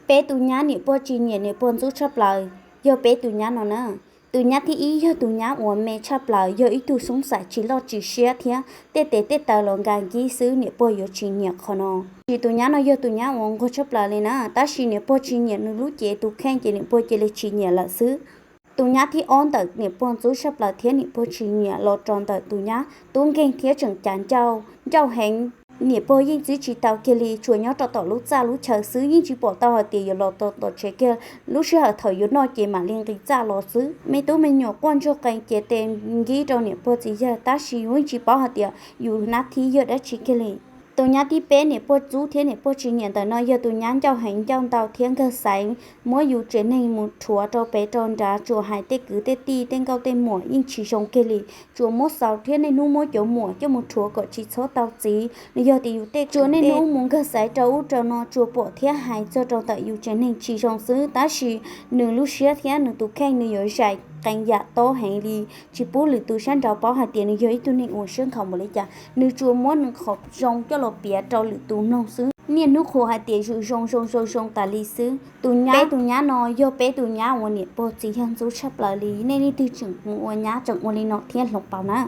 Peb tus nyab niam pog tsis nyiam niam pog ntxub tshaj plaws yog peb tus nyab no na. Tus nyab thib ib yog tus nyab uas me tshaj plaws, yog ib tug xoob xaim tsis loj tsis siab thiab tej tes tej taw los nkag nkib xwb, niam pog yuav tsis nyiam qhov no. Tab sis tus nyab no yog tus nyab uas nquag tshaj plaws li na, tab sis niam pog tsis nyiam nws lub cev tus kheej ces niam pog cia li tsis nyiam lawm xwb. Tus nyab thib ob ntawm niam pog ntxub tshaj plaws thiab niam pog tsis nyiam los rau ntawm tus nyab tub nkeeg thiab tseem cav ncauj, ncauj heev. Niam pog yeej txib tsis tau kiag li, tsuas nyob rau tom lub txaj lub chaw xwb, yeej tsis pom tau hais tias yuav los tom tsev kiag. Lub sij hawm thaum yuav noj ces mam li nqis txaj los xwb. Me tub me nyuam quaj ntsuag qees ces tes nkib rau niam pog txiv yawg, tab sis yus yeej tsis paub hais tias yus nab thib yog dab tsi kiag li. Tus nyab thib peb niam pog ntxub thiab niam pog tsis nyiam ntawm no yog tus nyab ncauj heev ncauj ntau thiab nkag xaiv, muab yus tsev neeg mus rhuav rau pem rau nrad, tsuas hais tej kwv tej tij tej nkauj tej muam yeej tsis zoo kiag li. Tsuas muab xaus thiab niaj hnub muab cov muam coj mus rhuav kom tsis txhob tau txiv. Nws yog tias yus tej, tsuas niaj hnub mus nkag xaiv rau ub rau no, tsuas pom thiab hais txog rau ntawm yus tsev neeg tsis zoo xwb, tab sis nws lub siab thiab nws tus kheej nws yuav zais qee yam tob heev li, tsis pub lwm tus sab nraud paub hais tias nws yog ib tug neeg uas siab nkhaus npaum li cas. Nws tsuas muab nws qhov zoo coj los piav rau lwm tus mloog xwb, niaj hnub qhuas hais tias yus zoo zoo zoo zoo tas li xwb. Tus nyab, peb tus nyab no yog peb tus nyab uas niam pog txiv yawg ntxub tshaj plaws li. Nej leej twg tseem mus ua nyab tseem ua li no thiab hloov pauv na.